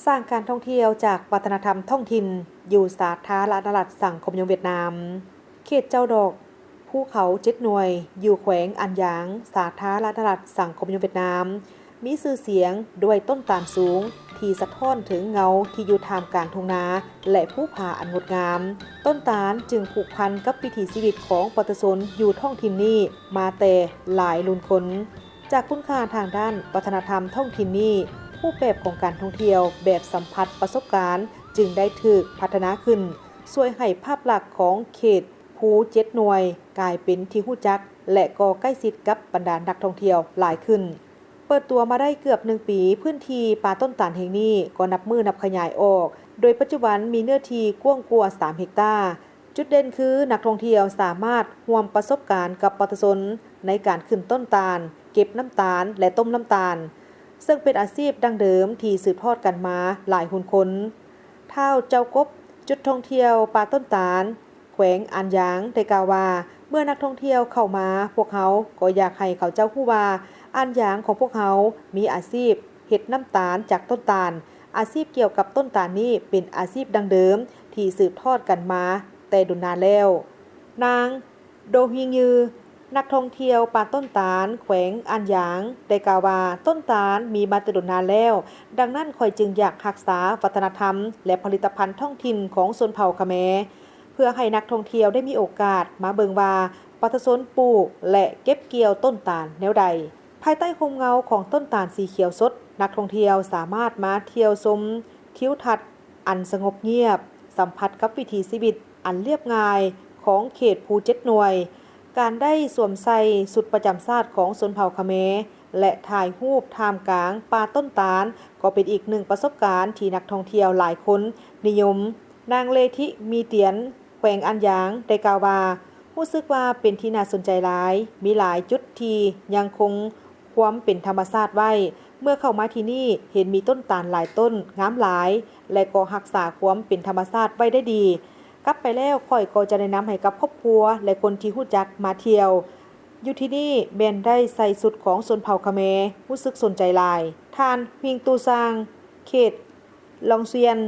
ສ້າງການທ່ອງທ່ຽວຈາກວັດທະນະທຳທ້ອງຖິ່ນ ຢູ່ສາທາລະນະລັດສັງຄົມນິຍົມຫວຽດນາມ. ເຂດເຈົ້າດອກພູເຂົາເຈັດໜ່ວຍ ຢູ່ແຂວງອັນຢາງ ສາທາລະນະລັດສັງຄົມນິຍົມຫວຽດນາມ ມີຊື່ສຽງດ້ວຍຕົ້ນຕານສູງ ທີ່ສະທ້ອນເຖິງເງົາທີ່ຢູ່ທ່າມກາງທົ່ງນາ ແລະ ພູຜາອັນງົດງາມ. ຕົ້ນຕານຈຶ່ງຜູກພັນກັບວິຖີຊີວິດຂອງປະຊາຊົນຢູ່ທ້ອງຖິ່ນນີ້ມາແຕ່ຫຼາຍລຸ້ນຄົນ. ຈາກຄຸນຄ່າທາງດ້ານວັດທະນະທຳທ້ອງຖິ່ນນີ້, ຮູບແບບຂອງການທ່ອງທ່ຽວແບບສຳຜັດປະສົບການຈຶ່ງໄດ້ຖືກພັດທະນາຂຶ້ນ, ຊ່ວຍໃຫ້ພາບລັກຂອງເຂດພູເຈັດໜ່ວຍກາຍເປັນທີ່ຮູ້ຈັກ ແລະ ກໍໃກ້ຊິດກັບບັນດານັກທ່ອງທ່ຽວຫຼາຍຂຶ້ນ. ເປີດຕົວມາໄດ້ເກືອບໜຶ່ງປີ, ພື້ນທີ່ປ່າຕົ້ນຕານແຫ່ງນີ້ກໍນັບມື້ນັບຂະຫຍາຍອອກ, ໂດຍປັດຈຸບັນມີເນື້ອທີ່ກວ້າງກວ່າສາມເຮັກຕາ. ຈຸດເດັ່ນຄືນັກທ່ອງທ່ຽວສາມາດຮ່ວມປະສົບການກັບປະຊາຊົນໃນການຂຶ້ນຕົ້ນຕານ, ເກັບນ້ຳຕານ ແລະ ຕົ້ມນ້ຳຕານ, ເຊິ່ງເປັນອາຊີບດັ້ງເດີມທີ່ສືບທອດກັນມາຫຼາຍຮຸ່ນຄົນ. ທ້າວ ເຈົ້າກົບ, ຈຸດທ່ອງທ່ຽວປ່າຕົ້ນຕານ ແຂວງອັນຢາງ ໄດ້ກ່າວວ່າ, ເມື່ອນັກທ່ອງທ່ຽວເຂົ້າມາ, ພວກເຮົາກໍຢາກໃຫ້ເຂົາເຈົ້າຮູ້ວ່າ ອັນຢາງຂອງພວກເຮົາມີອາຊີບເຮັດນ້ຳຕານຈາກຕົ້ນຕານ. ອາຊີບກ່ຽວກັບຕົ້ນຕານນີ້ເປັນອາຊີບດັ້ງເດີມທີ່ສືບທອດກັນມາແຕ່ດົນນານແລ້ວ. ນາງ ໂດຮິງຍື, ນັກທ່ອງທ່ຽວປ່າຕົ້ນຕານແຂວງອັນຢາງ ໄດ້ກ່າວວ່າ, ຕົ້ນຕານມີມາແຕ່ດົນນານແລ້ວ, ດັ່ງນັ້ນຂ້ອຍຈຶ່ງຢາກຮັກສາວັດທະນະທຳ ແລະ ຜະລິດຕະພັນທ້ອງຖິ່ນຂອງຊົນເຜົ່າຂະແມ, ເພື່ອໃຫ້ນັກທ່ອງທ່ຽວໄດ້ມີໂອກາດມາເບິ່ງວ່າປະຊາຊົນປູກ ແລະ ເກັບກ່ຽວຕົ້ນຕານແນວໃດ. ພາຍໃຕ້ຮົ່ມເງົາຂອງຕົ້ນຕານສີຂຽວສົດ, ນັກທ່ອງທ່ຽວສາມາດມາທ່ຽວຊົມທິວທັດອັນສະຫງົບງຽບ, ສຳຜັດກັບວິຖີຊີວິດອັນລຽບງ່າຍຂອງເຂດພູເຈັດໜ່ວຍ. ການໄດ້ສວມໃສ່ຊຸດປະຈຳຊາດຂອງຊົນເຜົ່າຂະແມ ແລະ ຖ່າຍຮູບທ່າມກາງປ່າຕົ້ນຕານ ກໍເປັນອີກໜຶ່ງປະສົບການທີ່ນັກທ່ອງທ່ຽວຫຼາຍຄົນນິຍົມ. ນາງ ເລທິ ມີຕຽນ, ແຂວງອັນຢາງ ໄດ້ກ່າວວ່າ, ຮູ້ສຶກວ່າເປັນທີ່ໜ້າສົນໃຈຫຼາຍ, ມີຫຼາຍຈຸດທີ່ຍັງຄົງຄວາມເປັນທຳມະຊາດໄວ້. ເມື່ອເຂົ້າມາທີ່ນີ້, ເຫັນມີຕົ້ນຕານຫຼາຍຕົ້ນ, ງາມຫຼາຍ, ແລະ ກໍຮັກສາຄວາມເປັນທຳມະຊາດໄວ້ໄດ້ດີ. ກັບໄປແລ້ວ, ຂ້ອຍກໍຈະແນະນຳໃຫ້ກັບຄອບຄົວ ແລະ ຄົນທີ່ຮູ້ຈັກມາທ່ຽວ. ຢູ່ທີ່ນີ້ແມ່ນໄດ້ໃສ່ຊຸດຂອງຊົນເຜົ່າຂະແມ, ຮູ້ສຶກສົນໃຈຫຼາຍ. ທ່ານ ຫວິງຕູຊາງ, ເຂດ ລອງຊຽນ,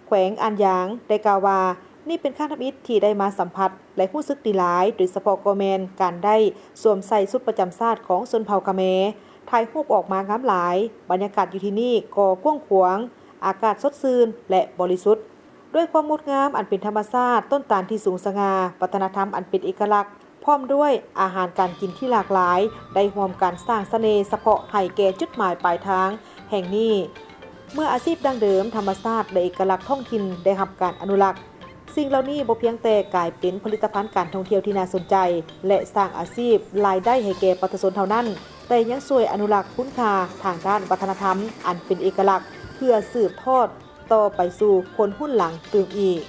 ແຂວງອັນຢາງ ໄດ້ກ່າວວ່າ, ນີ້ເປັນຄັ້ງທຳອິດທີ່ໄດ້ມາສຳຜັດ ແລະ ຮູ້ສຶກດີຫຼາຍ, ໂດຍສະເພາະກໍແມ່ນການໄດ້ສວມໃສ່ຊຸດປະຈຳຊາດຂອງຊົນເຜົ່າຂະແມ, ຖ່າຍຮູບອອກມາງາມຫຼາຍ. ບັນຍາກາດຢູ່ທີ່ນີ້ກໍກວ້າງຂວາງ, ອາກາດສົດຊື່ນ ແລະ ບໍລິສຸດ. ດ້ວຍຄວາມງົດງາມອັນເປັນທຳມະຊາດ, ຕົ້ນຕານທີ່ສູງສະຫງ່າ, ວັດທະນະທຳອັນເປັນເອກະລັກ, ພ້ອມດ້ວຍອາຫານການກິນທີ່ຫຼາກຫຼາຍ ໄດ້ຮ່ວມກັນສ້າງສະເໜ່ສະເພາະໃຫ້ແກ່ຈຸດໝາຍປາຍທາງແຫ່ງນີ້. ເມື່ອອາຊີບດັ້ງເດີມ, ທຳມະຊາດ ແລະ ເອກະລັກທ້ອງຖິ່ນໄດ້ຮັບການອະນຸລັກ, ສິ່ງເຫຼົ່ານີ້ບໍ່ພຽງແຕ່ກາຍເປັນຜະລິດຕະພັນການທ່ອງທ່ຽວທີ່ໜ້າສົນໃຈ ແລະ ສ້າງອາຊີບລາຍໄດ້ໃຫ້ແກ່ປະຊາຊົນເທົ່ານັ້ນ, ແຕ່ຍັງຊ່ວຍອະນຸລັກຄຸນຄ່າທາງດ້ານວັດທະນະທຳອັນເປັນເອກະລັກ ເພື່ອສືບທອດຕໍ່ໄປສູ່ຄົນຮຸ່ນຫຼັງຕື່ມອີກ.